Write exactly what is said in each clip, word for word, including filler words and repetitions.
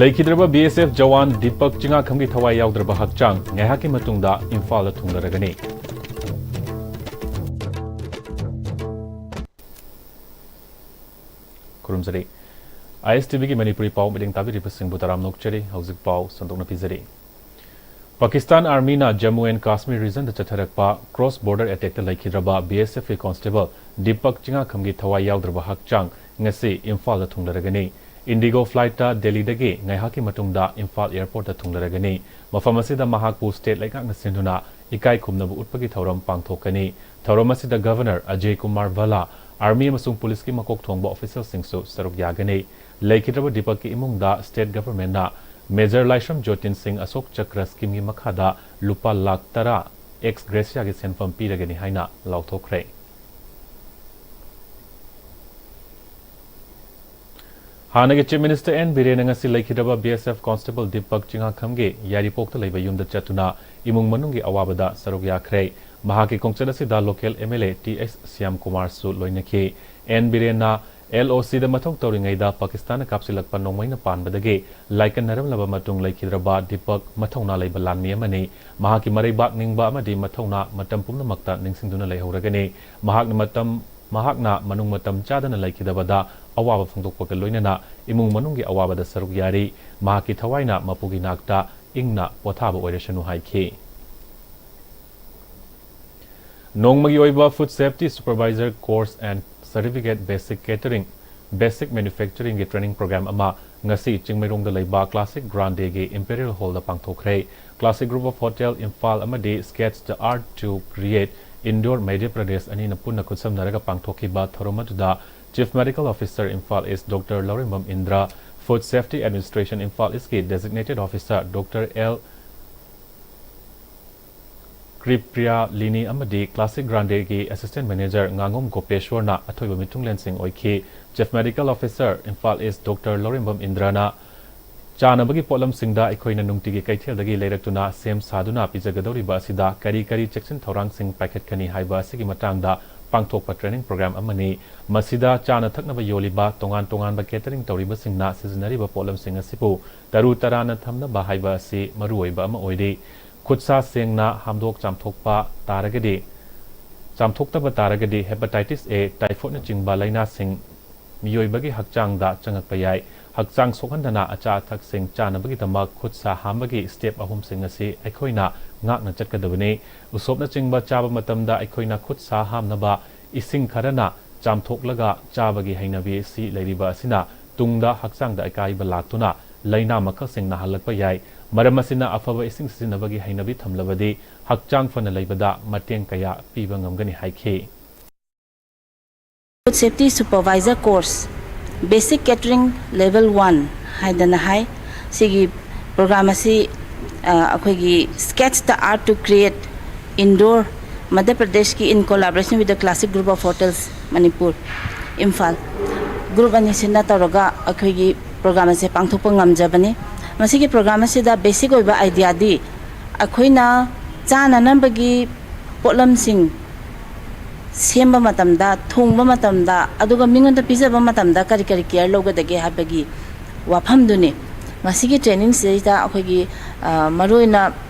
ꯂꯩꯈꯤꯗ꯭ꯔꯕ ꯕꯤ ꯑꯦꯁ ꯑꯦꯐ ꯖꯋꯥꯟ ꯗꯤꯄꯛ ꯆꯤꯉꯥꯈꯝꯒꯤ ꯊꯋꯥꯏ ꯌꯥꯎꯗ꯭ꯔꯕ ꯍꯛꯆꯥꯡ ꯉꯥꯏꯍꯥꯛꯀꯤ ꯃꯇꯨꯡꯗ ꯏꯝꯐꯥꯜꯗ ꯊꯨꯡꯂꯔꯒꯅꯤ꯫ ꯈꯨꯔꯨꯝꯖꯔꯤ꯫ ꯑꯥꯏ ꯑꯦꯁ ꯇꯤ ꯚꯤꯒꯤ ꯃꯅꯤꯄꯨꯔꯤ ꯄꯥꯎ ꯃꯤꯠꯌꯦꯡ ꯇꯥꯕꯤꯔꯤꯕꯁꯤꯡꯕꯨ ꯇꯔꯥꯝꯅ ꯑꯣꯛꯆꯔꯤ꯫ ꯍꯧꯖꯤꯛ ꯄꯥꯎ ꯁꯟꯗꯣꯛꯅ ꯄꯤꯖꯔꯤ꯫ ꯄꯥꯀꯤꯁꯇꯥꯟ ꯑꯥꯔꯃꯤꯅ ꯖꯝꯃꯨ ꯑꯦꯟ ꯀꯥꯁꯃꯤꯔ ꯔꯤꯖꯟꯗ ꯆꯠꯊꯔꯛꯄ ꯀ꯭ꯔꯣꯁ ꯕꯣꯔꯗꯔ ꯑꯦꯇꯦꯛꯇ ꯂꯩꯈꯤꯗ꯭ꯔꯕ ꯕꯤ ꯑꯦꯁ ꯑꯦꯐꯀꯤ ꯀꯣꯟꯁꯇꯦꯕꯜ ꯗꯤꯄꯛ ꯆꯤꯉꯥꯈꯝꯒꯤ ꯊꯋꯥꯏ ꯌꯥꯎꯗ꯭ꯔꯕ ꯍꯛꯆꯥꯡ ꯉꯁꯤ ꯏꯝꯐꯥꯜꯗ ꯊꯨꯡꯂꯔꯒꯅꯤ꯫ ꯏꯟꯗꯤꯒꯣ ꯐ꯭ꯂꯥꯏꯠꯇ ꯗꯦꯜꯂꯤꯗꯒꯤ ꯉꯥꯏꯍꯥꯛꯀꯤ ꯃꯇꯨꯡꯗ ꯏꯝꯐꯥꯜ ꯑꯦꯌꯔꯄꯣꯔꯠꯇ ꯊꯨꯡꯂꯔꯒꯅꯤ꯫ ꯃꯐꯝ ꯑꯁꯤꯗ ꯃꯍꯥꯛꯄꯨ ꯁ꯭ꯇꯦꯠ ꯂꯩꯉꯥꯛꯅ ꯁꯤꯟꯗꯨꯅ ꯏꯀꯥꯏ ꯈꯨꯝꯅꯕ ꯎꯠꯄꯒꯤ ꯊꯧꯔꯝ ꯄꯥꯡꯊꯣꯛꯀꯅꯤ꯫ ꯊꯧꯔꯝ ꯑꯁꯤꯗ ꯒꯚꯔꯅꯔ ꯑꯖꯌ ꯀꯨꯃꯥꯔ ꯚꯜꯂꯥ, ꯑꯥꯔꯃꯤ ꯑꯃꯁꯨꯡ ꯄꯨꯂꯤꯁꯀꯤ ꯃꯀꯣꯛ ꯊꯣꯡꯕ ꯑꯣꯐꯤꯁꯤꯌꯦꯜꯁꯤꯡꯁꯨ ꯁꯔꯨꯛ ꯌꯥꯒꯅꯤ꯫ ꯂꯩꯈꯤꯗ꯭ꯔꯕ ꯗꯤꯄꯛꯀꯤ ꯏꯃꯨꯡꯗ ꯁ꯭ꯇꯦꯠ ꯒꯚꯔꯟꯃꯦꯟꯠꯅ ꯃꯦꯖꯔ ꯂꯥꯏꯁ꯭ꯔꯝ ꯖꯣꯇꯤꯟ ꯁꯤꯡ ꯑꯁꯣꯛ ꯆꯀ꯭ꯔ ꯁ꯭ꯀꯤꯝꯒꯤ ꯃꯈꯥꯗ ꯂꯨꯄꯥ ꯂꯥꯈ ꯇꯔꯥ ꯑꯦꯛꯁ ꯒ꯭ꯔꯦꯁꯤꯌꯥꯒꯤ ꯁꯦꯟꯐꯝ ꯄꯤꯔꯒꯅꯤ ꯍꯥꯏꯅ ꯂꯥꯎꯊꯣꯛꯈ꯭ꯔꯦ꯫ ꯍꯥꯟꯅꯒꯤ ꯆꯤꯐ ꯃꯤꯅꯤꯁꯇꯔ ꯑꯦꯟ ꯕꯤꯔꯦꯟꯅ ꯉꯁꯤ ꯂꯩꯈꯤꯗ꯭ꯔꯕ ꯕꯤ ꯑꯦꯁ ꯑꯦꯐ ꯀꯣꯟꯁꯇꯦꯕꯜ ꯗꯤꯄꯛ ꯆꯤꯉꯥꯈꯝꯒꯤ ꯌꯥꯏꯔꯤꯄꯣꯛꯇ ꯂꯩꯕ ꯌꯨꯝꯗ ꯆꯠꯇꯨꯅ ꯏꯃꯨꯡ ꯃꯅꯨꯡꯒꯤ ꯑꯋꯥꯕꯗ ꯁꯔꯨꯛ ꯌꯥꯈ꯭ꯔꯦ꯫ ꯃꯍꯥꯛꯀꯤ ꯈꯣꯡꯆꯠ ꯑꯁꯤꯗ local M L A T S Shyam ꯀꯨꯃꯥꯔꯁꯨ ꯂꯣꯏꯅꯈꯤ꯫ ꯑꯦꯟ ꯕꯤꯔꯦꯟꯅ ꯑꯦꯜ ꯑꯣ ꯁꯤꯗ ꯃꯊꯧ ꯇꯧꯔꯤꯉꯩꯗ ꯄꯥꯀꯤꯁꯇꯥꯟꯅ ꯀꯥꯞꯁꯤꯜꯂꯛꯄ ꯅꯣꯡꯃꯩꯅ ꯄꯥꯟꯕꯗꯒꯤ ꯂꯥꯏꯀꯠꯅꯔꯝꯂꯕ ꯃꯇꯨꯡ ꯂꯩꯈꯤꯗ꯭ꯔꯕ ꯗꯤꯄꯛ ꯃꯊꯧꯅꯥ ꯂꯩꯕ ꯂꯥꯟꯃꯤ ꯑꯃꯅꯤ꯫ ꯃꯍꯥꯛꯀꯤ ꯃꯔꯩꯕꯥꯛ ꯅꯤꯡꯕ ꯑꯃꯗꯤ ꯃꯊꯧꯅꯥ ꯃꯇꯝ ꯄꯨꯝꯅꯃꯛꯇ ꯅꯤꯡꯁꯤꯡꯗꯨꯅ ꯂꯩꯍꯧꯔꯒꯅꯤ꯫ ꯃꯍꯥꯛꯅ ꯃꯇꯝ, ꯃꯍꯥꯛꯅ ꯃꯅꯨꯡ ꯃꯇꯝ ꯆꯥꯗꯅ ꯂꯩꯈꯤꯗꯕꯗ ꯑꯋꯥꯕ ꯐꯣꯡꯗꯣꯛꯄꯒ ꯂꯣꯏꯅꯅ ꯏꯃꯨꯡ ꯃꯅꯨꯡꯒꯤ ꯑꯋꯥꯕꯗ ꯁꯔꯨꯛ ꯌꯥꯔꯤ꯫ ꯃꯍꯥꯛꯀꯤ ꯊꯋꯥꯏꯅ ꯃꯄꯨꯒꯤ ꯅꯥꯛꯇ ꯏꯪꯅ ꯄꯣꯊꯥꯕ ꯑꯣꯏꯔꯁꯅꯨ ꯍꯥꯏꯈꯤ꯫ ꯅꯣꯡꯃꯒꯤ ꯑꯣꯏꯕ Food Safety Supervisor Course and Certificate Basic Catering, Basic Manufacturingꯒꯤ training program ꯑꯃ ꯉꯁꯤ ꯆꯤꯡꯃꯩꯔꯣꯡꯗ ꯂꯩꯕ Classic Grandeꯒꯤ Imperial Hallꯗ ꯄꯥꯡꯊꯣꯛꯈ꯭ꯔꯦ꯫ Classic Group of Hotel Imphal ꯑꯃꯗꯤ Sketch the Art to Create Indore Madhya Pradesh ꯑꯅꯤꯅ ꯄꯨꯟꯅ ꯈꯨꯠꯁꯝꯅꯔꯒ ꯄꯥꯡꯊꯣꯛꯈꯤꯕ ꯊꯧꯔꯝ ꯑꯗꯨꯗ Chief Medical Officer Imphal East Doctor Lourembam Indra, Food Safety Administration Imphal Eastꯀꯤ Designated Officer Doctor L Kripriya ꯂꯤꯅꯤ ꯑꯃꯗꯤ Classic Grandeꯒꯤ Assistant Manager ꯉꯥꯉꯣꯝ ꯒꯣꯄꯦꯁ꯭ꯋꯔꯅ ꯑꯊꯣꯏꯕ ꯃꯤꯊꯨꯡꯂꯦꯟꯁꯤꯡ ꯑꯣꯏꯈꯤ꯫ Chief Medical Officer Imphal East Doctor ꯂꯧꯔꯦꯝꯕꯝ ꯏꯟꯗ꯭ꯔꯅ ꯆꯥꯅꯕꯒꯤ ꯄꯣꯠꯂꯝꯁꯤꯡꯗ ꯑꯩꯈꯣꯏꯅ ꯅꯨꯡꯇꯤꯒꯤ ꯀꯩꯊꯦꯜꯗꯒꯤ ꯂꯩꯔꯛꯇꯨꯅ ꯁꯦꯝ ꯁꯥꯗꯨꯅ ꯄꯤꯖꯒꯗꯧꯔꯤꯕ ꯑꯁꯤꯗ ꯀꯔꯤ ꯀꯔꯤ ꯆꯦꯛꯁꯤꯟ ꯊꯧꯔꯥꯡꯁꯤꯡ ꯄꯥꯏꯈꯠꯀꯅꯤ ꯍꯥꯏꯕ ꯑꯁꯤꯒꯤ ꯃꯇꯥꯡꯗ ꯄꯥꯡꯊꯣꯛꯄ training program ꯑꯃꯅꯤ꯫ ꯃꯁꯤꯗ ꯆꯥꯅ ꯊꯛꯅꯕ ꯌꯣꯜꯂꯤꯕ ꯇꯣꯉꯥꯟ ꯇꯣꯉꯥꯟꯕ catering ꯇꯧꯔꯤꯕꯁꯤꯡꯅ ꯁꯤꯖꯤꯟꯅꯔꯤꯕ ꯄꯣꯠꯂꯝꯁꯤꯡ ꯑꯁꯤꯕꯨ ꯇꯔꯨ ꯇꯔꯥꯅ ꯊꯝꯅꯕ ꯍꯥꯏꯕ ꯑꯁꯤ ꯃꯔꯨꯑꯣꯏꯕ ꯑꯃ ꯑꯣꯏꯔꯤ꯫ ꯈꯨꯠꯁꯥ ꯁꯦꯡꯅ ꯍꯥꯝꯗꯣꯛ ꯆꯥꯝꯊꯣꯛꯄ ꯇꯥꯔꯒꯗꯤ, ꯆꯥꯝꯊꯣꯛꯇꯕ ꯇꯥꯔꯒꯗꯤ hepatitis A, typhoidꯅꯆꯤꯡꯕ ꯂꯥꯏꯅꯥꯁꯤꯡ ꯃꯤꯑꯣꯏꯕꯒꯤ ꯍꯛꯆꯥꯡꯗ ꯆꯪꯉꯛꯄ ꯌꯥꯏ꯫ ꯍꯛꯆꯥꯡ ꯁꯣꯛꯍꯟꯗꯅ ꯑꯆꯥ ꯑꯊꯛꯁꯤꯡ ꯆꯥꯅꯕꯒꯤꯗꯃꯛ ꯈꯨꯠ ꯁꯥ ꯍꯥꯝꯕꯒꯤ step ꯑꯍꯨꯝꯁꯤꯡ ꯑꯁꯤ ꯑꯩꯈꯣꯏꯅ ꯉꯥꯛꯅ ꯆꯠꯀꯗꯕꯅꯤ꯫ ꯎꯁꯣꯞꯅꯆꯤꯡꯕ ꯆꯥꯕ ꯃꯇꯝꯗ ꯑꯩꯈꯣꯏꯅ ꯈꯨꯠ ꯁꯥ ꯍꯥꯝꯅꯕ ꯏꯁꯤꯡ ꯈꯔꯅ ꯆꯥꯝꯊꯣꯛꯂꯒ ꯆꯥꯕꯒꯤ ꯍꯩꯅꯕꯤ ꯑꯁꯤ ꯂꯩꯔꯤꯕ ꯑꯁꯤꯅ ꯇꯨꯡꯗ ꯍꯛꯆꯥꯡꯗ ꯑꯀꯥꯏꯕ ꯂꯥꯛꯇꯨꯅ ꯂꯥꯏꯅꯥ ꯃꯈꯜꯁꯤꯡ ꯅꯥꯍꯜꯂꯛꯄ ꯌꯥꯏ꯫ ꯃꯔꯝ ꯑꯁꯤꯅ ꯑꯐꯕ ꯏꯁꯤꯡ ꯁꯤꯖꯤꯟꯅꯕꯒꯤ ꯍꯩꯅꯕꯤ ꯊꯝꯂꯕꯗꯤ ꯍꯛꯆꯥꯡ ꯐꯅ ꯂꯩꯕꯗ ꯃꯇꯦꯡ ꯀꯌꯥ ꯄꯤꯕ ꯉꯝꯒꯅꯤ ꯍꯥꯏꯈꯤ꯫ Food Safety Supervisor Course, Basic Catering Level one ꯍꯥꯏꯗꯅ ꯍꯥꯏ꯫ ꯁꯤꯒꯤ program ꯑꯁꯤ ꯑ, ꯑꯩꯈꯣꯏꯒꯤ Sketch the Art to Create Indoor, ꯃꯙ꯭ꯌ ꯄ꯭ꯔꯗꯦꯁꯀꯤ, in collaboration with the Classic Group of Hotels Manipur, Imphal, group ꯑꯅꯤꯁꯤꯅ ꯇꯧꯔꯒ ꯑꯩꯈꯣꯏꯒꯤ program ꯑꯁꯦ ꯄꯥꯡꯊꯣꯛꯄ ꯉꯝꯖꯕꯅꯤ꯫ ꯃꯁꯤꯒꯤ program ꯑꯁꯤꯗ basic ꯑꯣꯏꯕ ideaꯗꯤ ꯑꯩꯈꯣꯏꯅ ꯆꯥꯅꯅꯕꯒꯤ ꯄꯣꯠꯂꯝꯁꯤꯡ ꯁꯦꯝꯕ ꯃꯇꯝꯗ, ꯊꯣꯡꯕ ꯃꯇꯝꯗ, ꯑꯗꯨꯒ ꯃꯤꯉꯣꯟꯗ ꯄꯤꯖꯕ ꯃꯇꯝꯗ ꯀꯔꯤ ꯀꯔꯤ care ꯂꯧꯒꯗꯒꯦ ꯍꯥꯏꯕꯒꯤ ꯋꯥꯐꯝꯗꯨꯅꯤ꯫ ꯃꯁꯤꯒꯤ training ꯁꯤꯗꯩꯗ ꯑꯩꯈꯣꯏꯒꯤ, ꯑ, ꯃꯔꯨꯑꯣꯏꯅ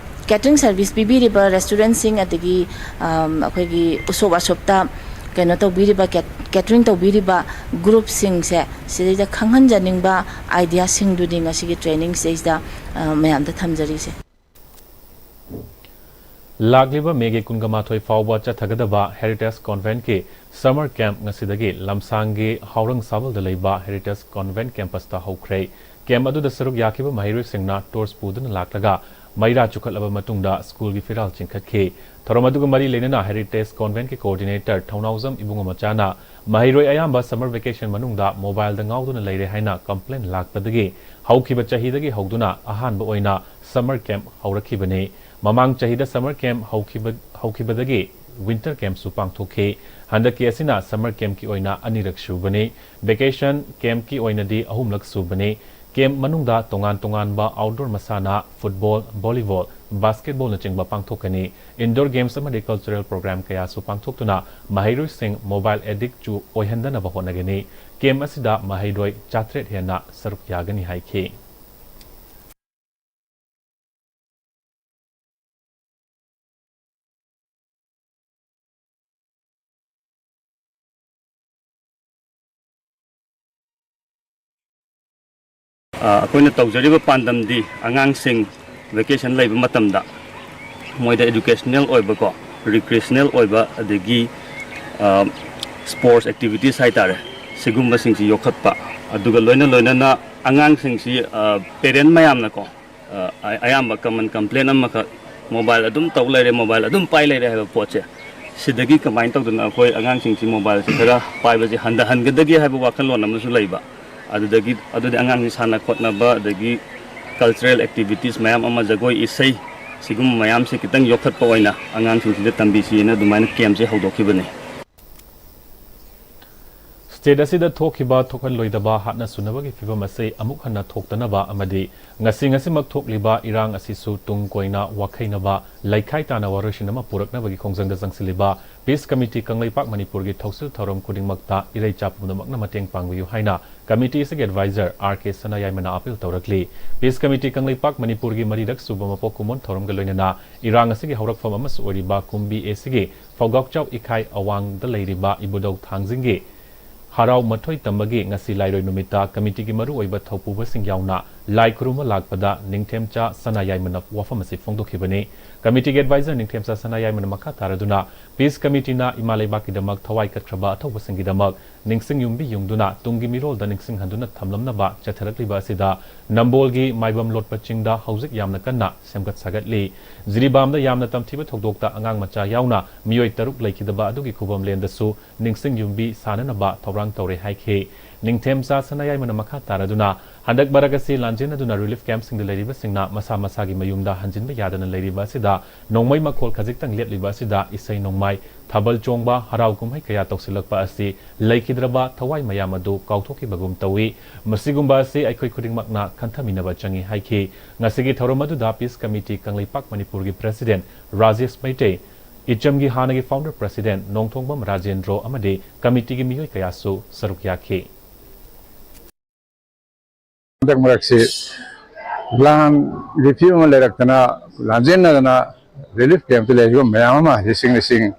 catering service ꯄꯤꯕꯤꯔꯤꯕ restaurantꯁꯤꯡ, ꯑꯗꯒꯤ, ꯑ, ꯑꯩꯈꯣꯏꯒꯤ ꯎꯁꯣꯞ ꯋꯥꯁꯣꯞꯇ ꯀꯩꯅꯣ ꯇꯧꯕꯤꯔꯤꯕ, cat-, catering ꯇꯧꯕꯤꯔꯤꯕ groupꯁꯤꯡꯁꯦ ꯁꯤꯗꯩꯗ ꯈꯪꯍꯟꯖꯅꯤꯡꯕ ideaꯁꯤꯡꯗꯨꯅꯤ ꯉꯁꯤꯒꯤ training ꯁꯤꯗꯩꯁꯤꯗ, ꯑ, ꯃꯌꯥꯝꯗ ꯊꯝꯖꯔꯤꯁꯦ꯫ ꯂꯥꯛꯂꯤꯕ ꯃꯦꯒꯤ ꯀꯨꯟꯒ ꯃꯥꯊꯣꯏ ꯐꯥꯎꯕ ꯆꯠꯊꯒꯗꯕ Heritage Conventꯀꯤ summer camp ꯉꯁꯤꯗꯒꯤ ꯂꯝꯁꯥꯡꯒꯤ ꯍꯥꯎꯔꯪ ꯁꯥꯕꯜꯗ ꯂꯩꯕ Heritage Convent campusꯇ ꯍꯧꯈ꯭ꯔꯦ꯫ Camp ꯑꯗꯨꯗ ꯁꯔꯨꯛ ꯌꯥꯈꯤꯕ ꯃꯍꯩꯔꯣꯏꯁꯤꯡꯅ torch ꯄꯨꯗꯨꯅ ꯂꯥꯛꯂꯒ ꯃꯩꯔꯥ ꯆꯨꯈꯠꯂꯕ ꯃꯇꯨꯡꯗ schoolꯒꯤ ꯐꯤꯔꯥꯜ ꯆꯤꯡꯈꯠꯈꯤ꯫ ꯊꯧꯔꯝ ꯑꯗꯨꯒ ꯃꯔꯤ ꯂꯩꯅꯅ Heritage Conventꯀꯤ coordinator ꯊꯧꯅꯥꯎꯖꯝ ꯏꯕꯨꯡꯉꯣ ꯃꯆꯥꯅ ꯃꯍꯩꯔꯣꯏ ꯑꯌꯥꯝꯕ summer vacation ꯃꯅꯨꯡꯗ mobileꯗ ꯉꯥꯎꯗꯨꯅ ꯂꯩꯔꯦ ꯍꯥꯏꯅ complaint ꯂꯥꯛꯄꯗꯒꯤ ꯍꯧꯈꯤꯕ ꯆꯍꯤꯗꯒꯤ ꯍꯧꯗꯨꯅ ꯑꯍꯥꯟꯕ ꯑꯣꯏꯅ summer camp ꯍꯧꯔꯛꯈꯤꯕꯅꯤ꯫ ꯃꯃꯥꯡ ꯆꯍꯤꯗ summer camp ꯍꯧꯈꯤꯕ, ꯍꯧꯈꯤꯕꯗꯒꯤ winter campꯁꯨ ꯄꯥꯡꯊꯣꯛꯈꯤ꯫ ꯍꯟꯗꯛꯀꯤ ꯑꯁꯤꯅ summer campꯀꯤ ꯑꯣꯏꯅ ꯑꯅꯤꯔꯛ ꯁꯨꯕꯅꯤ꯫ Vacation campꯀꯤ ꯑꯣꯏꯅꯗꯤ ꯑꯍꯨꯝꯂꯛ ꯁꯨꯕꯅꯤ꯫ ꯀꯦꯝꯞ ꯃꯅꯨꯡꯗ ꯇꯣꯉꯥꯟ ꯇꯣꯉꯥꯟꯕ ꯑꯥꯎꯠꯗꯣꯔ ꯃꯁꯥꯟꯅ, ꯐꯨꯠꯕꯣꯜ, ꯚꯣꯂꯤꯕꯣꯜ, ꯕꯥꯁꯀꯦꯠꯕꯣꯜꯅꯆꯤꯡꯕ ꯄꯥꯡꯊꯣꯛꯀꯅꯤ꯫ ꯏꯟꯗꯣꯔ ꯒꯦꯝꯁ ꯑꯃꯗꯤ ꯀꯜꯆꯔꯦꯜ ꯄ꯭ꯔꯣꯒ꯭ꯔꯥꯝ ꯀꯌꯥꯁꯨ ꯄꯥꯡꯊꯣꯛꯇꯨꯅ ꯃꯍꯩꯔꯣꯏꯁꯤꯡ ꯃꯣꯕꯥꯏꯜ ꯑꯦꯗꯤꯛ ꯆꯨ ꯑꯣꯏꯍꯟꯗꯅꯕ ꯍꯣꯠꯅꯒꯅꯤ꯫ ꯀꯦꯝꯞ ꯑꯁꯤꯗ ꯃꯍꯩꯔꯣꯏ ꯆꯥꯇ꯭ꯔꯦꯠ ꯍꯦꯟꯅ ꯁꯔꯨꯛ ꯌꯥꯒꯅꯤ ꯍꯥꯏꯈꯤ꯫ ꯑ, ꯑꯩꯈꯣꯏꯅ ꯇꯧꯖꯔꯤꯕ ꯄꯥꯟꯗꯝꯗꯤ ꯑꯉꯥꯡꯁꯤꯡ ꯚꯦꯀꯦꯁꯟ ꯂꯩꯕ ꯃꯇꯝꯗ ꯃꯣꯏꯗ ꯏꯗꯨꯀꯦꯁꯅꯦꯜ ꯑꯣꯏꯕꯀꯣ, ꯔꯤꯀ꯭ꯔꯤꯌꯦꯁꯅꯦꯜ ꯑꯣꯏꯕ, ꯑꯗꯒꯤ, ꯑ, ꯁ꯭ꯄꯣꯔꯠꯁ ꯑꯦꯛꯇꯤꯚꯤꯇꯤꯁ ꯍꯥꯏꯇꯥꯔꯦ, ꯁꯤꯒꯨꯝꯕꯁꯤꯡꯁꯤ ꯌꯣꯛꯈꯠꯄ꯫ ꯑꯗꯨꯒ ꯂꯣꯏꯅ ꯂꯣꯏꯅꯅ ꯑꯉꯥꯡꯁꯤꯡꯁꯤ, ꯑ, ꯄꯦꯔꯦꯟ ꯃꯌꯥꯝꯅꯀꯣ, ꯑ, ꯑ-, ꯑꯌꯥꯝꯕ ꯀꯃꯟ ꯀꯝꯄ꯭ꯂꯦꯟ ꯑꯃꯈꯛ, "ꯃꯣꯕꯥꯏꯜ ꯑꯗꯨꯝ ꯇꯧ ꯂꯩꯔꯦ, ꯃꯣꯕꯥꯏꯜ ꯑꯗꯨꯝ ꯄꯥꯏ ꯂꯩꯔꯦ" ꯍꯥꯏꯕ ꯄꯣꯠꯁꯦ, ꯁꯤꯗꯒꯤ ꯀꯃꯥꯏꯅ ꯇꯧꯗꯅ ꯑꯩꯈꯣꯏ ꯑꯉꯥꯡꯁꯤꯡꯁꯤ ꯃꯣꯕꯥꯏꯜꯁꯤ ꯈꯔ ꯄꯥꯏꯕꯁꯦ ꯍꯟꯊꯍꯟꯒꯗꯒꯦ ꯍꯥꯏꯕ ꯋꯥꯈꯜꯂꯣꯟ ꯑꯃꯁꯨ ꯂꯩꯕ꯫ ꯑꯗꯨꯗꯒꯤ, ꯑꯗꯨꯗꯤ ꯑꯉꯥꯡꯁꯤ ꯁꯥꯟꯅ ꯈꯣꯠꯅꯕ, ꯑꯗꯒꯤ ꯀꯜꯆꯔꯦꯜ ꯑꯦꯛꯇꯤꯚꯤꯇꯤꯁ ꯃꯌꯥꯝ ꯑꯃ, ꯖꯒꯣꯏ, ꯏꯁꯩ, ꯁꯤꯒꯨꯝꯕ ꯃꯌꯥꯝꯁꯦ ꯈꯤꯇꯪ ꯌꯣꯛꯈꯠꯄ ꯑꯣꯏꯅ ꯑꯉꯥꯡꯁꯤꯡꯁꯤꯗ ꯇꯝꯕꯤꯁꯤꯅ ꯑꯗꯨꯃꯥꯏꯅ ꯀꯦꯝꯁꯦ ꯍꯧꯗꯣꯛꯈꯤꯕꯅꯤ꯫ ꯁ꯭ꯇꯦꯠ ꯑꯁꯤꯗ ꯊꯣꯛꯈꯤꯕ ꯊꯣꯛꯍꯜꯂꯣꯏꯗꯕ ꯍꯥꯠꯅ ꯁꯨꯅꯕꯒꯤ ꯐꯤꯚꯝ ꯑꯁꯤ ꯑꯃꯨꯛ ꯍꯟꯅ ꯊꯣꯛꯇꯅꯕ ꯑꯃꯗꯤ ꯉꯁꯤ ꯉꯁꯤꯃꯛ ꯊꯣꯛꯂꯤꯕ ꯏꯔꯥꯡ ꯑꯁꯤꯁꯨ ꯇꯨꯡ ꯀꯣꯏꯅ ꯋꯥꯈꯩꯅꯕ, ꯂꯩꯈꯥꯏ ꯇꯥꯅ ꯋꯥꯔꯣꯏꯁꯤꯟ ꯑꯃ ꯄꯨꯔꯛꯅꯕꯒꯤ ꯈꯣꯡꯖꯪꯗ ꯆꯪꯁꯤꯜꯂꯤꯕ ꯄꯤꯁ ꯀꯃꯤꯇꯤ ꯀꯪꯂꯩꯄꯥꯛ ꯃꯅꯤꯄꯨꯔꯒꯤ ꯊꯧꯁꯤꯜ ꯊꯧꯔꯝ ꯈꯨꯗꯤꯡꯃꯛꯇ ꯏꯔꯩꯆꯥ ꯄꯨꯝꯅꯃꯛꯅ ꯃꯇꯦꯡ ꯄꯥꯡꯕꯤꯌꯨ ꯍꯥꯏꯅ ꯀꯃꯤꯇꯤ ꯑꯁꯤꯒꯤ ꯑꯦꯗꯚꯥꯏꯖꯔ ꯑꯥꯔ ꯀꯦ ꯁꯅꯥꯌꯥꯏꯃꯅ ꯑꯥꯄꯤꯜ ꯇꯧꯔꯛꯂꯤ꯫ ꯄꯤꯁ ꯀꯃꯤꯇꯤ ꯀꯪꯂꯩꯄꯥꯛ ꯃꯅꯤꯄꯨꯔꯒꯤ ꯃꯔꯤꯔꯛ ꯁꯨꯕ ꯃꯄꯣꯛ ꯀꯨꯝꯑꯣꯟ ꯊꯧꯔꯝꯒ ꯂꯣꯏꯅꯅ ꯏꯔꯥꯡ ꯑꯁꯤꯒꯤ ꯍꯧꯔꯛꯐꯝ ꯑꯃꯁꯨ ꯑꯣꯏꯔꯤꯕ ꯀꯨꯝꯕꯤ ꯑꯦꯁꯤꯒꯤ ꯐꯧꯒꯥꯛꯆꯥꯎ ꯏꯈꯥꯏ ꯑꯋꯥꯡꯗ ꯂꯩꯔꯤꯕ ꯏꯕꯨꯙꯧ ꯊꯥꯡꯖꯤꯡꯒꯤ ꯍꯔꯥꯎ ꯃꯊꯣꯏ ꯇꯝꯕꯒꯤ ꯉꯁꯤ ꯂꯥꯏꯔꯣꯏ ꯅꯨꯃꯤꯠꯇ ꯀꯃꯤꯇꯤꯒꯤ ꯃꯔꯨꯑꯣꯏꯕ ꯊꯧꯄꯨꯕꯁꯤꯡ ꯌꯥꯎꯅ ꯂꯥꯏ ꯈꯨꯔꯨꯝꯕ ꯂꯥꯛꯄꯗ ꯅꯤꯡꯊꯦꯝꯆꯥ ꯁꯅꯥꯌꯥꯏꯃꯅ ꯋꯥꯐꯝ ꯑꯁꯤ ꯐꯣꯡꯗꯣꯛꯈꯤꯕꯅꯤ꯫ ꯀꯃꯤꯇꯤꯒꯤ ꯑꯦꯗꯚꯥꯏꯖꯔ ꯅꯤꯡꯊꯦꯝꯆꯥ ꯁꯅꯥꯌꯥꯏꯃꯅ ꯃꯈꯥ ꯇꯥꯔꯗꯨꯅ ꯄꯤꯁ ꯀꯃꯤꯇꯤꯅ ꯏꯃꯥ ꯂꯩꯕꯥꯛꯀꯤꯗꯃꯛ ꯊꯋꯥꯏ ꯀꯠꯈ꯭ꯔꯕ ꯑꯊꯧꯕꯁꯤꯡꯒꯤꯗꯃꯛ ꯅꯤꯡꯁꯤꯡ ꯌꯨꯝꯕꯤ ꯌꯨꯡꯗꯨꯅ ꯇꯨꯡꯒꯤ ꯃꯤꯔꯣꯜꯗ ꯅꯤꯡꯁꯤꯡꯍꯟꯗꯨꯅ ꯊꯝꯂꯝꯅꯕ ꯆꯠꯊꯔꯛꯂꯤꯕ ꯑꯁꯤꯗ ꯅꯝꯕꯣꯜꯒꯤ ꯃꯥꯏꯕꯝ ꯂꯣꯠꯄ ꯆꯤꯡꯗ ꯍꯧꯖꯤꯛ ꯌꯥꯝꯅ ꯀꯟꯅ ꯁꯦꯝꯒꯠ ꯁꯥꯒꯠꯂꯤ꯫ ꯖꯤꯔꯤꯕꯥꯝꯗ ꯌꯥꯝꯅ ꯇꯝꯊꯤꯕ ꯊꯧꯗꯣꯛꯇ ꯑꯉꯥꯡ ꯃꯆꯥ ꯌꯥꯎꯅ ꯃꯤꯑꯣꯏ ꯇꯔꯨꯛ ꯂꯩꯈꯤꯗꯕ ꯑꯗꯨꯒꯤ ꯈꯨꯕꯝꯂꯦꯟꯗꯁꯨ ꯅꯤꯡꯁꯤꯡ ꯌꯨꯝꯕꯤ ꯁꯥꯅꯅꯕ ꯊꯧꯔꯥꯡ ꯇꯧꯔꯦ ꯍꯥꯏꯈꯤ꯫ ꯅꯤꯡꯊꯦꯝꯆꯥ ꯁꯅꯥꯌꯥꯏꯃꯅ ꯃꯈꯥ ꯇꯥꯔꯗꯨꯅ, ꯍꯟꯗꯛ ꯃꯔꯛ ꯑꯁꯤ ꯂꯥꯟꯖꯦꯟꯅꯗꯨꯅ relief campꯁꯤꯡꯗ ꯂꯩꯔꯤꯕꯁꯤꯡꯅ ꯃꯁꯥ ꯃꯁꯥꯒꯤ ꯃꯌꯨꯝꯗ ꯍꯟꯖꯤꯟꯕ ꯌꯥꯗꯅ ꯂꯩꯔꯤꯕ ꯑꯁꯤꯗ ꯅꯣꯡꯃꯩ ꯃꯈꯣꯜ ꯈꯖꯤꯛꯇꯪ ꯂꯦꯞꯂꯤꯕ ꯑꯁꯤꯗ ꯏꯁꯩ ꯅꯣꯡꯃꯥꯏ, ꯊꯥꯕꯜ ꯆꯣꯡꯕ, ꯍꯔꯥꯎ ꯀꯨꯝꯍꯩ ꯀꯌꯥ ꯇꯧꯁꯤꯜꯂꯛꯄ ꯑꯁꯤ ꯂꯩꯈꯤꯗ꯭ꯔꯕ ꯊꯋꯥꯏ ꯃꯌꯥꯝ ꯑꯗꯨ ꯀꯥꯎꯊꯣꯛꯈꯤꯕꯒꯨꯝ ꯇꯧꯏ꯫ ꯃꯁꯤꯒꯨꯝꯕ ꯑꯁꯤ ꯑꯩꯈꯣꯏ ꯈꯨꯗꯤꯡꯃꯛꯅ ꯈꯟꯊꯃꯤꯟꯅꯕ ꯆꯪꯏ ꯍꯥꯏꯈꯤ꯫ ꯉꯁꯤꯒꯤ ꯊꯧꯔꯝ ꯑꯗꯨꯗ Peace Committee ꯀꯪꯂꯩꯄꯥꯛ ꯃꯅꯤꯄꯨꯔꯒꯤ President ꯔꯥꯖꯦꯁ ꯃꯩꯇꯩ, ꯏꯆꯝꯒꯤ ꯍꯥꯟꯅꯒꯤ Founder President ꯅꯣꯡꯊꯣꯡꯕꯝ ꯔꯥꯖꯦꯟꯗ꯭ꯔꯣ ꯑꯃꯗꯤ committeeꯒꯤ ꯃꯤꯑꯣꯏ ꯀꯌꯥꯁꯨ ꯁꯔꯨꯛ ꯌꯥꯈꯤ꯫ ꯍꯟꯗꯛ ꯃꯔꯛꯁꯤ ꯂꯥꯟꯒꯤ ꯐꯤꯕꯝ ꯑꯃ ꯂꯩꯔꯛꯇꯅ, ꯂꯥꯟꯖꯦꯟꯅꯗꯅ relief campꯇ ꯂꯩꯔꯤꯕ ꯃꯌꯥꯝ ꯑꯃ ꯂꯤꯁꯤꯡ ꯂꯤꯁꯤꯡ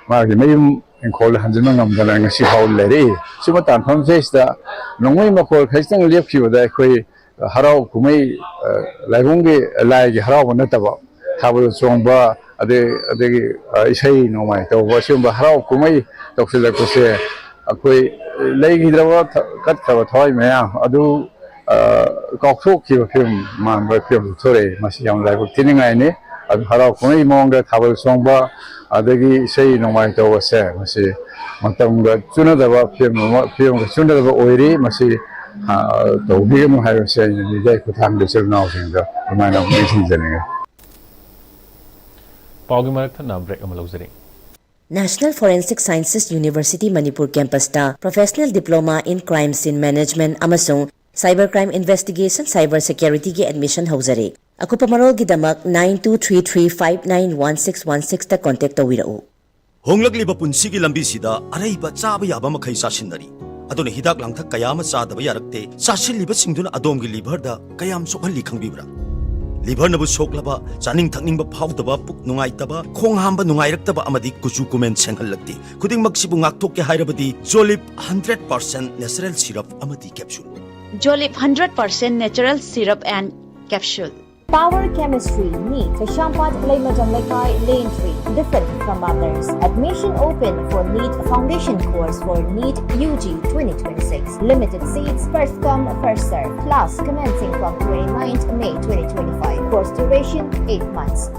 ꯃꯥꯒꯤ ꯃꯌꯨꯝ ꯏꯪꯈꯣꯜꯗ ꯍꯟꯖꯤꯟꯕ ꯉꯝꯗꯅ ꯉꯁꯤ ꯐꯥꯎ ꯂꯩꯔꯛꯏ꯫ ꯁꯤꯃ ꯇꯥꯟꯐꯝꯁꯤꯗꯩꯁꯤꯗ ꯅꯣꯡꯃꯩ ꯃꯈꯣꯜ ꯈꯖꯤꯛꯇꯪ ꯂꯦꯞꯈꯤꯕꯗ ꯑꯩꯈꯣꯏ ꯍꯔꯥꯎ ꯀꯨꯝꯍꯩ, ꯑ, ꯂꯥꯏꯕꯨꯡꯒꯤ, ꯂꯥꯏꯒꯤ ꯍꯔꯥꯎꯕ ꯅꯠꯇꯕ, ꯊꯥꯕꯜ ꯆꯣꯡꯕ, ꯑꯗꯩ, ꯑꯗꯒꯤ, ꯑ, ꯏꯁꯩ ꯅꯣꯡꯃꯥꯏ ꯇꯧꯕ, ꯑꯁꯤꯒꯨꯝꯕ ꯍꯔꯥꯎ ꯀꯨꯝꯍꯩ ꯇꯧꯁꯤꯜꯂꯛꯄꯁꯦ ꯑꯩꯈꯣꯏ ꯂꯩꯈꯤꯗ꯭ꯔꯕ ꯊ-, ꯀꯠꯈ꯭ꯔꯕ ꯊꯋꯥꯏ ꯃꯌꯥꯝ ꯑꯗꯨ, ꯑ, ꯀꯥꯎꯊꯣꯛꯈꯤꯕ ꯐꯤꯕꯝ ꯃꯥꯟꯕ ꯐꯤꯕꯝꯗꯨ ꯊꯣꯔꯛꯏ꯫ ꯃꯁꯤ ꯌꯥꯝ ꯂꯥꯏꯕꯛ ꯊꯤꯅꯤꯡꯉꯥꯏꯅꯤ꯫ ꯑꯗꯨ ꯍꯔꯥꯎ ꯀꯨꯝꯍꯩ ꯃꯑꯣꯡꯗ ꯊꯥꯕꯜ ꯆꯣꯡꯕ, ꯑꯗꯒꯤ ꯏꯁꯩ ꯅꯣꯡꯃꯥꯏ ꯇꯧꯕꯁꯦ, ꯃꯁꯤ ꯃꯇꯝꯒ ꯆꯨꯅꯗꯕ ꯐꯤꯕꯝ ꯑꯃ, ꯐꯤꯕꯝꯒ ꯆꯨꯅꯗꯕ ꯑꯣꯏꯔꯤ꯫ ꯃꯁꯤ, ꯑ, ꯇꯧꯕꯤꯒꯅꯨ ꯍꯥꯏꯕꯁꯦ ꯑꯩꯅ ꯃꯤꯗꯤꯌꯥꯒꯤ ꯈꯨꯠꯊꯥꯡꯗ ꯏꯆꯤꯜ ꯏꯅꯥꯎꯁꯤꯡꯗ ꯑꯗꯨꯃꯥꯏꯅ ꯑꯃꯨꯛ ꯅꯤꯡꯁꯤꯡꯖꯅꯤꯡꯉꯤ꯫ ꯄꯥꯎꯒꯤ ꯃꯔꯛ ꯊꯠꯅ break ꯑꯃ ꯂꯧꯖꯔꯤ꯫ National Forensic Sciences University Manipur campusꯇ Professional Diploma in Crimes in Management ꯑꯃꯁꯨꯡ Cyber Crime Investigation Cyber Securityꯒꯤ admission ꯍꯧꯖꯔꯦ꯫ ꯑꯀꯨꯞꯄ ꯃꯔꯣꯜꯒꯤꯗꯃꯛ nine two three three five nine one six one sixꯇ contact ꯇꯧꯕꯤꯔꯛꯎ꯫ ꯍꯣꯡꯂꯛꯂꯤꯕ ꯄꯨꯟꯁꯤꯒꯤ ꯂꯝꯕꯤꯁꯤꯗ ꯑꯔꯩꯕ ꯆꯥꯕ ꯌꯥꯕ ꯃꯈꯩ ꯆꯥꯁꯤꯟꯅꯔꯤ꯫ ꯑꯗꯨꯅ ꯍꯤꯗꯥꯛ ꯂꯥꯡꯊꯛ ꯀꯌꯥ ꯑꯃ ꯆꯥꯗꯕ ꯌꯥꯔꯛꯇꯦ꯫ ꯆꯥꯁꯤꯜꯂꯤꯕꯁꯤꯡꯗꯨꯅ ꯑꯗꯣꯝꯒꯤ liverꯗ ꯀꯌꯥꯝ ꯁꯣꯛꯍꯜꯂꯤ ꯈꯪꯕꯤꯕ꯭ꯔꯥ? Liverꯅꯕꯨ ꯁꯣꯛꯂꯕ, ꯆꯥꯅꯤꯡ ꯊꯛꯅꯤꯡꯕ ꯐꯥꯎꯗꯕ, ꯄꯨꯛ ꯅꯨꯡꯉꯥꯏꯇꯕ, ꯈꯣꯡ ꯍꯥꯝꯕ ꯅꯨꯡꯉꯥꯏꯔꯛꯇꯕ ꯑꯃꯗꯤ ꯀꯨꯆꯨ ꯀꯨꯃꯦꯟ ꯁꯦꯡꯍꯜꯂꯛꯇꯦ꯫ ꯈꯨꯗꯤꯡꯃꯛꯁꯤꯕꯨ ꯉꯥꯛꯊꯣꯛꯀꯦ ꯍꯥꯏꯔꯕꯗꯤ Jolib hundred percent natural syrup ꯑꯃꯗꯤ capsule꯫ Jolib hundred percent natural syrup and capsule. Power Chemistry, NEET, Keshwpatnam Leikai, Lane three, different from others. Admission open for NEET Foundation Course for NEET U G twenty twenty-six. Limited seats, first come, first serve. Class commencing from twenty-ninth May twenty twenty-five. Course duration eight months.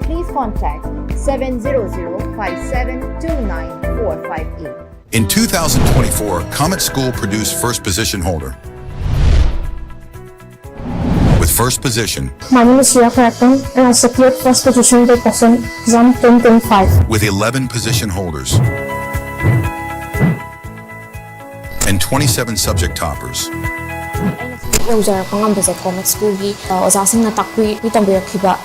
Please contact seven zero zero five seven two nine four five eight. In two thousand twenty-four, Comet School produced first position holder. With first position, My name is Shreya Karaktan and I secured first position in the exam twenty twenty-five. With eleven position holders and twenty-seven subject toppers. ꯌꯧꯖꯔꯛꯄ ꯉꯝꯕꯁꯦ Comet ꯁ꯭ꯀꯨꯜꯒꯤ ꯑꯣꯖꯥꯁꯤꯡꯅ ꯇꯥꯛꯄꯤ ꯇꯝꯕꯤꯔꯛꯈꯤꯕ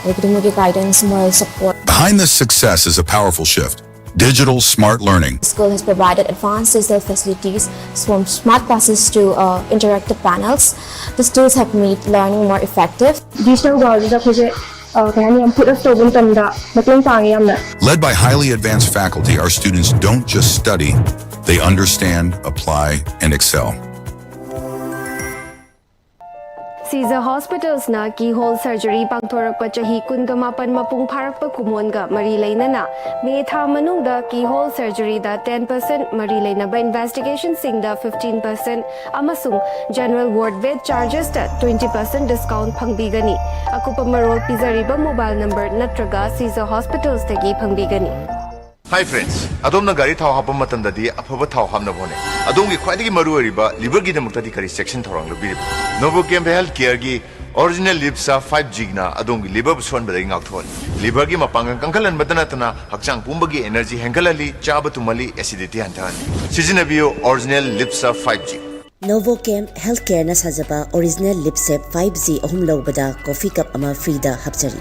ꯑꯗꯒꯤ ꯃꯣꯏꯒꯤ guidance, moral support. Behind this success is a powerful shift. Digital smart learning. School has provided advanced digital facilities, from smart classes to uh, interactive panels. These tools have made learning more effective. Digital world ꯁꯤꯗ ꯑꯩꯈꯣꯏꯁꯦ ꯀꯩ ꯍꯥꯏꯅꯤ, ꯌꯥꯝ put up ꯇꯧꯕ ꯃꯇꯝꯗ ꯃꯇꯦꯡ ꯄꯥꯡꯉꯦ ꯌꯥꯝꯅ. Led by highly advanced faculty, our students don't just study, they understand, apply, and excel. Caesar Hospitals ꯅ keyhole surgery ꯄꯥꯡꯊꯣꯔꯛꯄ ꯆꯍꯤ ꯀꯨꯟꯒ ꯃꯥꯄꯟ ꯃꯄꯨꯡ ꯐꯥꯔꯛꯄ ꯀꯨꯝꯑꯣꯟꯒ ꯃꯔꯤ ꯂꯩꯅꯅ ꯃꯦ ꯊꯥ ꯃꯅꯨꯡꯗ keyhole surgery ꯗ ten percent, ꯃꯔꯤ ꯂꯩꯅꯕ investigation ꯁꯤꯡꯗ fifteen percent ꯑꯃꯁꯨꯡ general ward bed charges ꯇ twenty percent discount ꯐꯪꯕꯤꯒꯅꯤ꯫ ꯑꯀꯨꯞꯄ ꯃꯔꯣꯜ ꯄꯤꯖꯔꯤꯕ mobile number ꯅꯠꯇ꯭ꯔꯒ Caesar Hospitals ꯇꯒꯤ ꯐꯪꯕꯤꯒꯅꯤ꯫ Hi friends, ꯑꯗꯣꯝꯅ ꯒꯥꯔꯤ ꯊꯥꯎ ꯍꯥꯞꯄ ꯃꯇꯝꯗꯗꯤ ꯑꯐꯕ ꯊꯥꯎ ꯍꯥꯞꯅꯕ ꯍꯣꯠꯅꯩ꯫ ꯑꯗꯣꯝꯒꯤ ꯈ꯭ꯋꯥꯏꯗꯒꯤ ꯃꯔꯨꯑꯣꯏꯔꯤꯕ liver ꯒꯤꯗꯃꯛꯇꯗꯤ ꯀꯔꯤ ꯆꯦꯛꯁꯤꯟ ꯊꯧꯔꯥꯡ ꯂꯧꯕꯤꯔꯤꯕ? Novochem Health Care ꯒꯤ Original Lip Sap five G ꯅ ꯑꯗꯣꯝꯒꯤ liver ꯕꯨ ꯁꯣꯛꯍꯟꯕꯗꯒꯤ ꯉꯥꯛꯊꯣꯛꯍꯜꯂꯤ꯫ Liver ꯒꯤ ꯃꯄꯥꯡꯒꯜ ꯀꯟꯈꯠꯍꯟꯕꯇ ꯅꯠꯇꯅ ꯍꯛꯆꯥꯡ ꯄꯨꯝꯕꯒꯤ energy ꯍꯦꯟꯒꯠꯍꯜꯂꯤ, ꯆꯥꯕ ꯇꯨꯝꯍꯜꯂꯤ, acidity ꯍꯟꯊꯍꯜꯂꯤ꯫ ꯁꯤꯖꯤꯟꯅꯕꯤꯌꯨ Original Lip Sap five G꯫ Novochem Healthcare ꯅ ꯁꯥꯖꯕ Original Lip Sap five G ꯑꯍꯨꯝ ꯂꯧꯕꯗ coffee cup ꯑꯃ free ꯗ ꯍꯥꯞꯆꯔꯤ꯫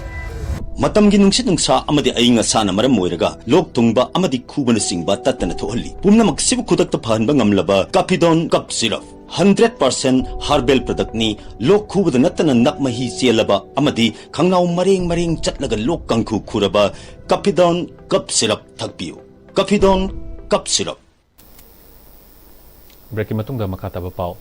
ꯃꯇꯝꯒꯤ ꯅꯨꯡꯁꯤꯠ ꯅꯨꯡꯁꯥ ꯑꯃꯗꯤ ꯑꯏꯪ ꯑꯁꯥꯅ ꯃꯔꯝ ꯑꯣꯏꯔꯒ ꯂꯣꯛ ꯊꯨꯡꯕ ꯑꯃꯗꯤ ꯈꯨꯕꯅꯆꯤꯡꯕ ꯇꯠꯇꯅ ꯊꯣꯛꯍꯜꯂꯤ꯫ ꯄꯨꯝꯅꯃꯛꯁꯤꯕꯨ ꯈꯨꯗꯛꯇ ꯐꯍꯟꯕ ꯉꯝꯂꯕ Caphidone Cough Syrup, hundred percent herbal product ꯅꯤ꯫ ꯂꯣꯛ ꯈꯨꯕꯗ ꯅꯠꯇꯅ ꯅꯞ ꯃꯍꯤ ꯆꯦꯜꯂꯕ ꯑꯃꯗꯤ ꯈꯪꯅꯥꯎ ꯃꯔꯦꯡ ꯃꯔꯦꯡ ꯆꯠꯂꯒ ꯂꯣꯛ ꯀꯥꯡꯈꯨ ꯈꯨꯔꯕ Caphidone Cough Syrup ꯊꯛꯄꯤꯌꯨ꯫ Caphidone Cough Syrup꯫ ꯕ꯭ꯔꯦꯛꯀꯤ ꯃꯇꯨꯡꯗ ꯃꯈꯥ ꯇꯥꯕ ꯄꯥꯎ꯫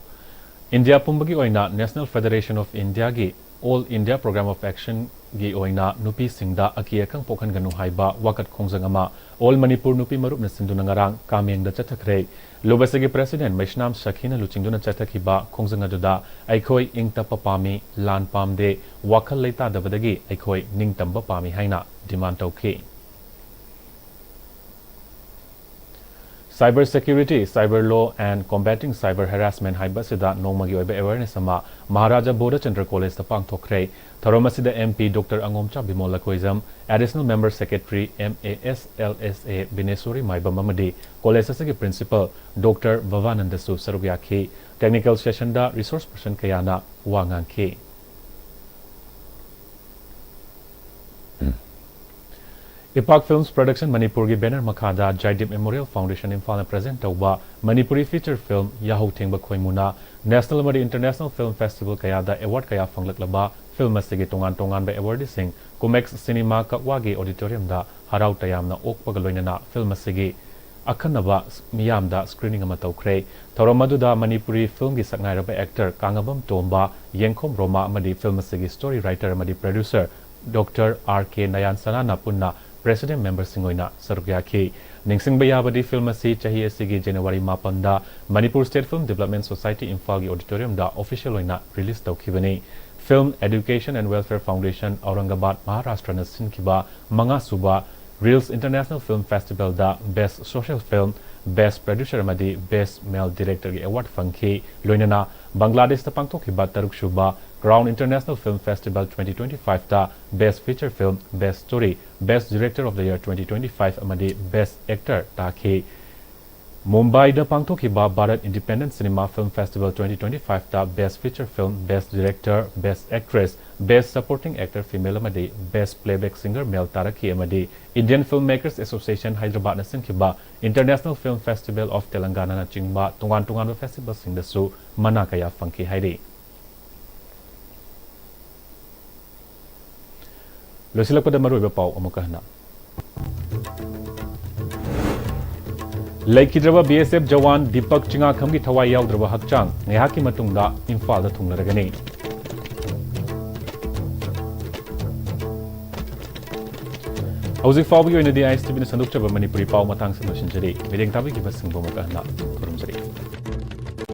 ꯏꯟꯗꯤꯌꯥ ꯄꯨꯝꯕꯒꯤ ꯑꯣꯏꯅ National Federation of India ꯒꯤ All India Programme of Action ꯒꯤ ꯑꯣꯏꯅ ꯅꯨꯄꯤꯁꯤꯡꯗ ꯑꯀꯤ ꯑꯈꯪ ꯄꯣꯛꯍꯟꯒꯅꯨ ꯍꯥꯏꯕ ꯋꯥꯀꯠ ꯈꯣꯡꯖꯪ ꯑꯃ All Manipur ꯅꯨꯄꯤ ꯃꯔꯨꯞꯅ ꯁꯤꯟꯗꯨꯅ ꯉꯔꯥꯡ ꯀꯥꯃꯦꯡꯗ ꯆꯠꯊꯈ꯭ꯔꯦ꯫ ꯂꯨꯕꯁꯤꯒꯤ president ꯃꯩꯁꯅꯥꯝ ꯁꯈꯤꯅ ꯂꯨꯆꯤꯡꯗꯨꯅ ꯆꯠꯊꯈꯤꯕ ꯈꯣꯡꯖꯪ ꯑꯗꯨꯗ "ꯑꯩꯈꯣꯏ ꯏꯪ ꯇꯞꯄ ꯄꯥꯝꯃꯤ, ꯂꯥꯟ ꯄꯥꯝꯗꯦ, ꯋꯥꯈꯜ ꯂꯩꯇꯥꯗꯕꯗꯒꯤ ꯑꯩꯈꯣꯏ ꯅꯤꯡꯇꯝꯕ ꯄꯥꯝꯃꯤ" ꯍꯥꯏꯅ demand ꯇꯧꯈꯤ꯫ Cyber Security, Cyber Law and Combating Cyber Harassment ꯍꯥꯏꯕ ꯑꯁꯤꯗ ꯅꯣꯡꯃꯒꯤ ꯑꯣꯏꯕ awareness ꯑꯃ ꯃꯍꯥꯔꯥꯖꯥ ꯕꯣꯙꯆꯟꯗ꯭ꯔ ꯀꯣꯂꯦꯖꯇ ꯄꯥꯡꯊꯣꯛꯈ꯭ꯔꯦ꯫ ꯊꯧꯔꯝ ꯑꯁꯤꯗ M P Doctor ꯑꯉꯣꯝꯆꯥ Bimol ꯂꯀꯣꯏꯖꯝ, Additional Member Secretary M A S L S A ꯕꯤꯅꯦꯁꯣꯔꯤ ꯃꯥꯏꯕꯝ ꯑꯃꯗꯤ ꯀꯣꯂꯦꯖ ꯑꯁꯤꯒꯤ Principal Doctor ꯚꯕꯥꯅꯟꯗꯁꯨ ꯁꯔꯨꯛ ꯌꯥꯈꯤ꯫ Technical sessionꯗ resource person ꯀꯌꯥꯅ ꯋꯥ ꯉꯥꯡꯈꯤ꯫ ꯏꯄꯥꯛ Films Production ꯃꯅꯤꯄꯨꯔꯒꯤ banner ꯃꯈꯥꯗ ꯖꯥꯏꯗꯤꯞ Memorial Foundation ꯏꯝꯐꯥꯜꯅ present ꯇꯧꯕ ꯃꯅꯤꯄꯨꯔꯤ feature film ꯌꯥꯍꯧ ꯊꯦꯡꯕ ꯈꯣꯏꯃꯨꯅ national ꯑꯃꯗꯤ international film festival ꯀꯌꯥꯗ award ꯀꯌꯥ ꯐꯪꯂꯛꯂꯕ film ꯑꯁꯤꯒꯤ ꯇꯣꯉꯥꯟ ꯇꯣꯉꯥꯟꯕ awardꯁꯤꯡ ꯀꯨꯃꯦꯛꯁ ꯁꯤꯅꯦꯃꯥ ꯀꯛꯋꯥꯒꯤ auditoriumꯗ ꯍꯔꯥꯎ ꯇꯌꯥꯝꯅ ꯑꯣꯛꯄꯒ ꯂꯣꯏꯅꯅ film ꯑꯁꯤꯒꯤ ꯑꯈꯟꯅꯕ ꯃꯤꯌꯥꯝꯗ screening ꯑꯃ ꯇꯧꯈ꯭ꯔꯦ꯫ ꯊꯧꯔꯝ ꯑꯗꯨꯗ ꯃꯅꯤꯄꯨꯔꯤ filmꯒꯤ ꯁꯛꯅꯥꯏꯔꯕ actor ꯀꯥꯉꯕꯝ ꯇꯣꯝꯕ, ꯌꯦꯡꯈꯣꯝ ꯔꯣꯃꯥ ꯑꯃꯗꯤ film ꯑꯁꯤꯒꯤ story writer ꯑꯃꯗꯤ producer Doctor R K ꯅꯌꯥꯟꯁꯅꯥꯅ ꯄꯨꯟꯅ president memberꯁꯤꯡ ꯑꯣꯏꯅ ꯁꯔꯨꯛ ꯌꯥꯈꯤ꯫ ꯅꯤꯡꯁꯤꯡꯕ ꯌꯥꯕꯗꯤ film ꯑꯁꯤ ꯆꯍꯤ ꯑꯁꯤꯒꯤ January ꯃꯥꯄꯟꯗ Manipur State Film Development Society ꯏꯝꯐꯥꯜꯒꯤ auditoriumꯗ official ꯑꯣꯏꯅ release ꯇꯧꯈꯤꯕꯅꯤ꯫ Film Education and Welfare Foundation, Aurangabad, ꯃꯍꯥꯔꯥꯁꯇ꯭ꯔꯅ ꯁꯤꯟꯈꯤꯕ ꯃꯉꯥꯁꯨꯕ Reels International Film Festivalꯗ Best Social Film, Best Producer ꯑꯃꯗꯤ Best Male Directorꯒꯤ award ꯐꯪꯈꯤ꯫ ꯂꯣꯏꯅꯅ ꯕꯪꯒ꯭ꯂꯥꯗꯦꯁꯇ ꯄꯥꯡꯊꯣꯛꯈꯤꯕ ꯇꯔꯨꯛꯁꯨꯕ Crown International Film Festival twenty twenty-fiveꯇ Best Feature Film, Best Story, Best Director of the Year twenty twenty-five ꯑꯃꯗꯤ Best Actor ꯇꯥꯈꯤ꯫ ꯃꯨꯝꯕꯥꯏꯗ ꯄꯥꯡꯊꯣꯛꯈꯤꯕ Bharat Independent Cinema Film Festival twenty twenty-fiveꯇ Best Feature Film, Best Director, Best Actress, Best Supporting Actor Female ꯑꯃꯗꯤ Best Playback Singer Male ꯇꯥꯔꯛꯈꯤ ꯑꯃꯗꯤ Indian Film Makers Association ꯍꯥꯏꯗ꯭ꯔꯕꯥꯗꯅ ꯁꯤꯟꯈꯤꯕ International Film Festival of Telanganaꯅꯆꯤꯡꯕ ꯇꯣꯉꯥꯟ ꯇꯣꯉꯥꯟꯕ festivalꯁꯤꯡꯗꯁꯨ ꯃꯅꯥ ꯀꯌꯥ ꯐꯪꯈꯤ ꯍꯥꯏꯔꯤ꯫ ꯂꯣꯏꯁꯤꯜꯂꯛꯄꯗ ꯃꯔꯨꯑꯣꯏꯕ ꯄꯥꯎ ꯑꯃꯨꯛꯀ ꯍꯟꯅ꯫ ꯂꯩꯈꯤꯗ꯭ꯔꯕ B S F Jawan Deepak ꯆꯤꯉꯥꯈꯝꯒꯤ ꯊꯋꯥꯏ ꯌꯥꯎꯗ꯭ꯔꯕ ꯍꯛꯆꯥꯡ ꯉꯥꯏꯍꯥꯛꯀꯤ ꯃꯇꯨꯡꯗ ꯏꯝꯐꯥꯜꯗ ꯊꯨꯡꯂꯔꯒꯅꯤ꯫ ꯍꯧꯖꯤꯛ ꯐꯥꯎꯕꯒꯤ ꯑꯣꯏꯅꯗꯤ I S T Vꯅ ꯁꯟꯗꯣꯛꯆꯕ ꯃꯅꯤꯄꯨꯔꯤ ꯄꯥꯎ ꯃꯇꯥꯡꯁꯤꯗ ꯂꯣꯏꯁꯤꯟꯖꯔꯤ꯫ ꯃꯤꯠꯌꯦꯡ ꯇꯥꯕꯤꯈꯤꯕꯁꯤꯡꯕꯨ ꯑꯃꯨꯛꯀ ꯍꯟꯅ ꯈꯨꯔꯨꯝꯖꯔꯤ꯫